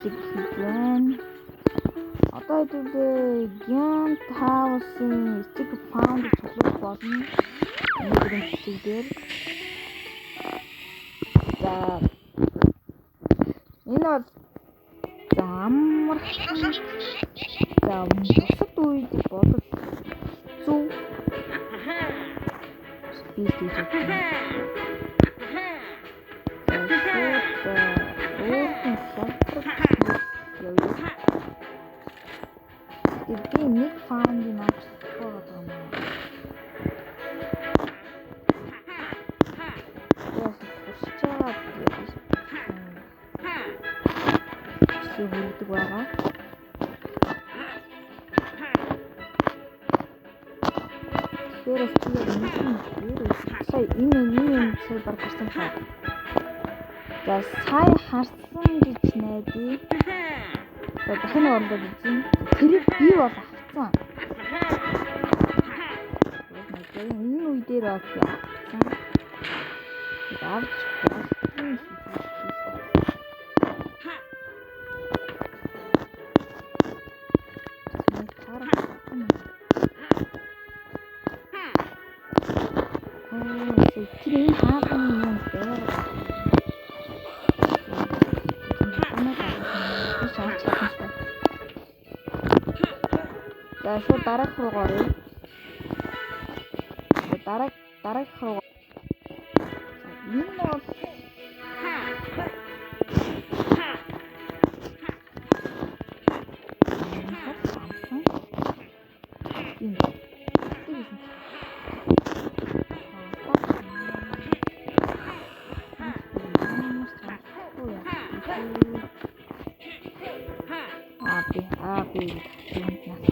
Бичлэг хийж байна. Одоо хэдүүлээ Giant House-ын Stick Found цуглах болно. Өнөөдрийн бичлэг дээр. За, энэ бол за амархан, за бусад үед бол хэцүү би гэж бодсон. За, шууд өөрхөн хялбар явъя. Тэгээд би нэг фаундыг авч чадахгүй байгаа юм аа. Тэгээс туршиж байгаа бичлэг хүргэдэг байгаа. Тэгэхээр бас би яг нэг юм өөр сая энэ энэ юм сая баг гарсан хаа. За, сая харсан гэж найдаа. За, дахин орлоо үзье. Тэрийг би бол авцсан. Энэ үе дээр бол би авцсан. Тэгээд авч болтон тэр энэ хаалганы юм байгаа. За, шууд дараах руу оръё. Дараах руу. За, энэ бол энэ А би А би энд нас.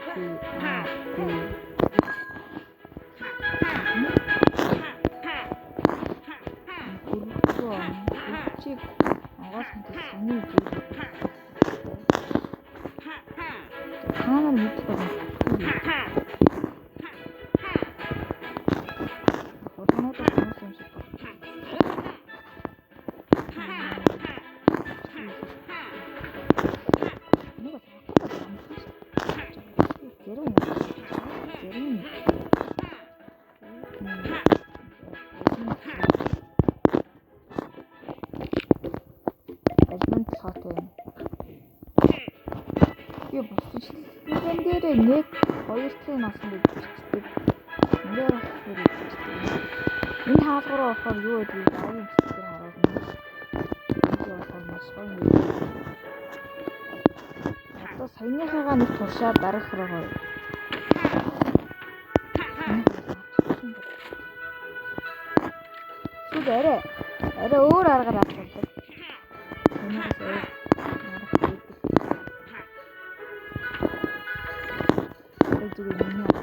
А би А би Өргөцөө онгоос хэнтэй саний зүйл. Та нар мэдэх байгаа. Хулгайнууд хүмүүс юм шиг байна. Нэг бас авах амархан шүү. Зарим юм. Зарим юм. Ажмын цаатай юм. Би бусдын шилжүүлэн дээрээ нэг хоёр дахь насан гэж бичдэг. Ингээ болохоор бичдэг. Энэ хаалга руу орохоор юу гэдгийг дараагийн бичлэгээр харуулна. Энэ болохоор маш гоё юм. Одоо саяныхаагаа нэг туршаад дараах руу оръё. Эсвэл арай өөр аргаар авч болдог. Энээс өөр арга хийдэг. Тэр зүгээр миний арга.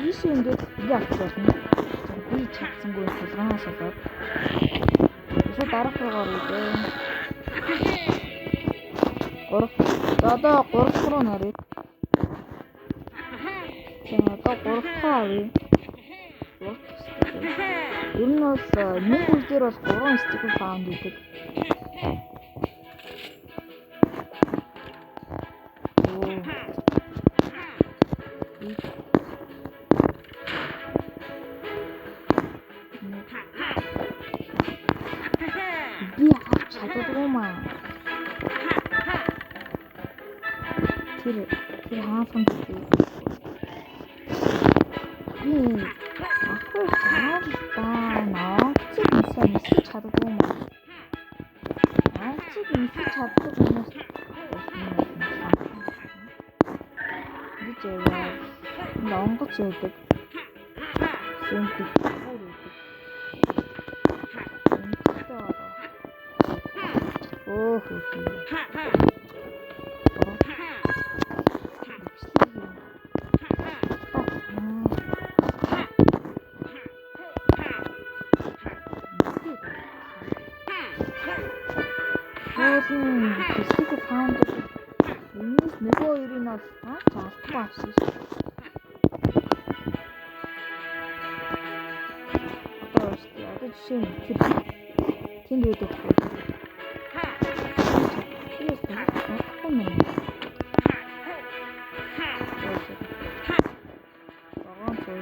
Ийшээ ингээд ингээ авч болно. Би чадсангүй хулгайнаас болоод. Шууд дараах руу оръё дээ. 3. За, одоо 3 дахь руу нөрье. За, одоо 3 дахь авъя. 3 дахь sticker. Ер нь бол нэг үе дээр бол 3 sticker found гэдэг. Оо. Би авч чаддаггүй маа. Тэр хаалган би авах хаалгаа ногцыг нисээ нисэж чаддаггүй маа. Ногцыг нисэж чаддаг хүмүүс гэж яваа. Энэ онгоц байдаг. Сэнти бүр байдаг. Өө хөө. Сүүл нь Sticky Found энэс нөгөө хоёрыг нь бол таач алдахгүй авсан шүү. Одоо шүү дээ. Одоо жишээ нь тэр тэнд байдаг байхгүй. Тэрээс чадахгүй юм. Вагон цой.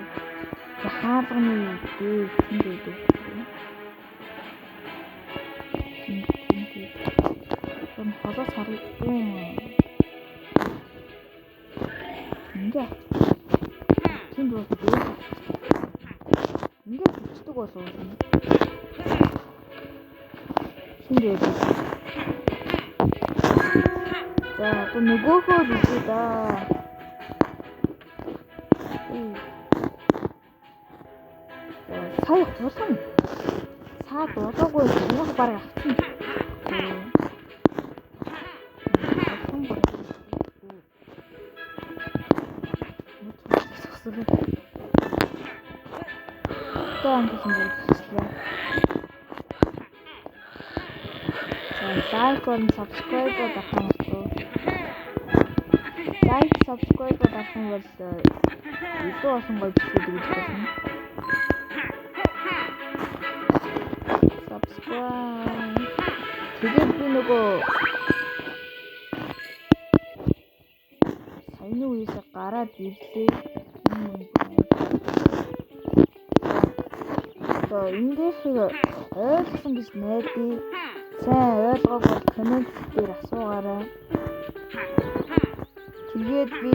Хаалганы дээр тэнд байдаг. Тэнд тэнд. Тэр холоос харагдсан. Ингээ тэнд бол дээр ингээ хүчдэг болов уу? Тэнд байдаг. За одоо нөгөөхөө л үзье да. За сая хулан саад болоогүй өмнөх баг авсан. Хулан баг. Одоо ангисан дээр хийчлээ. За like болон subscribe дарах юм уу? Like, subscribe дарах юм бол илүү олон гоё бичлэг үзэх болно. Subscribe. Тэгээд би нөгөө саяны үеэсээ гараад ирлээ. Одоо энэ дээрхийг ойлгосон гэж найдаа. Сайн ойлгоогүй бол коммент дээр асуугаарай. Тэгээд би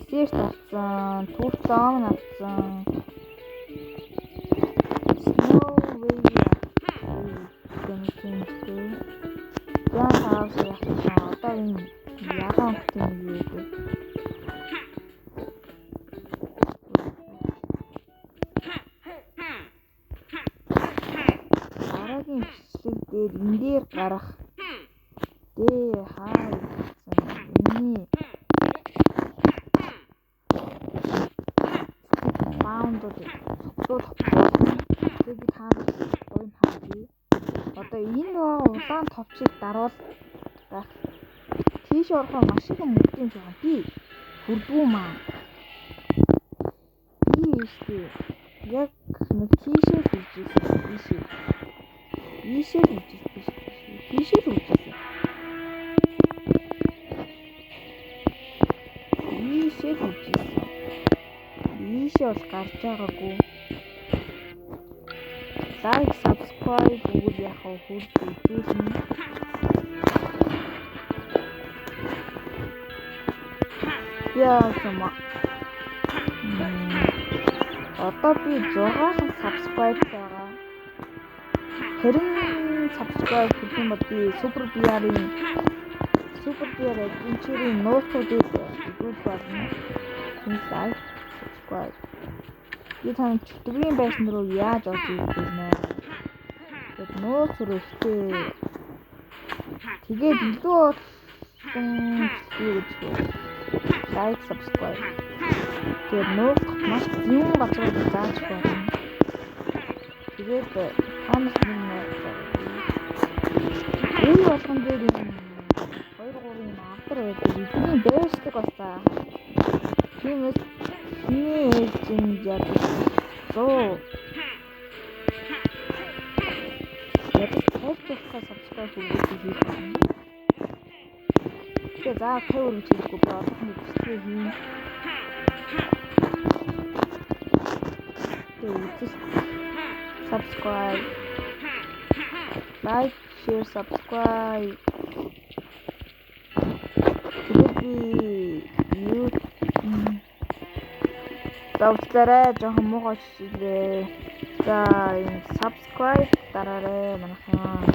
десерт авсан, туртан авсан. Snow Wave гэх юм. Яа таавс явсан. Одоо энэ ягаан өнгөтэй нэг юу вэ? Дараагийн бичлэг дээр энэ дээр гарах дээ хаа гэсэн энэний баундууд цуглуулах болно. Тэгээд би та гоё харъя. Одоо энэ нөгөө улаан товчийг дарвал байх. Тийш орохоор маш их мөрдөм юм шиг. Би хүрдгүү маа. Би штий. Яг нэг тийшээ л үржижсэн. Ийшээ. Ийшээ л үржижсэн. Тийшээ л үржижсэн. Ийшээ л үржижсэн. Ийшээ бол гарч байгаагүй. Like, subscribe өгвөл яах вэ? Хүрд үзүүлнэ. Яасан. Одоо би 6 subscribe байгаа. 20 subscribe гэх юм бол би Super Bear-ийн Super Bear Adventure-ийн нууцуудыг үзүүлэх болно. Like, subscribe. Би тань чөтгөрийн байшин руу яаж орж ирэх вэ? Тэгээд нууц руу ихтэй. Тэгээд илүү олон бичлэг үзэх. Like, subscribe. Тэгээд нууц маш зүүн газрууд зааж болно. Тэгээд та нарт нэг нууц. Үе болгон дээр юм 2 3 юм авдар байдаг. Эдний дээшлэг бас за. Тиймээс хиний ээлжинд ядаж 100 ядаж 50 дахь subscribe хүргээх хийх юм. Тэгээ за 50 хүргэж хийхгүй би одоохондоо бичлэгээ хийн. Тэгээ үзэл subscribe, like, share, subscribe. Тэгээд би юу за уучлаарай, жоохон муухай шилээ. За энэ subscribe дараарай манайхан.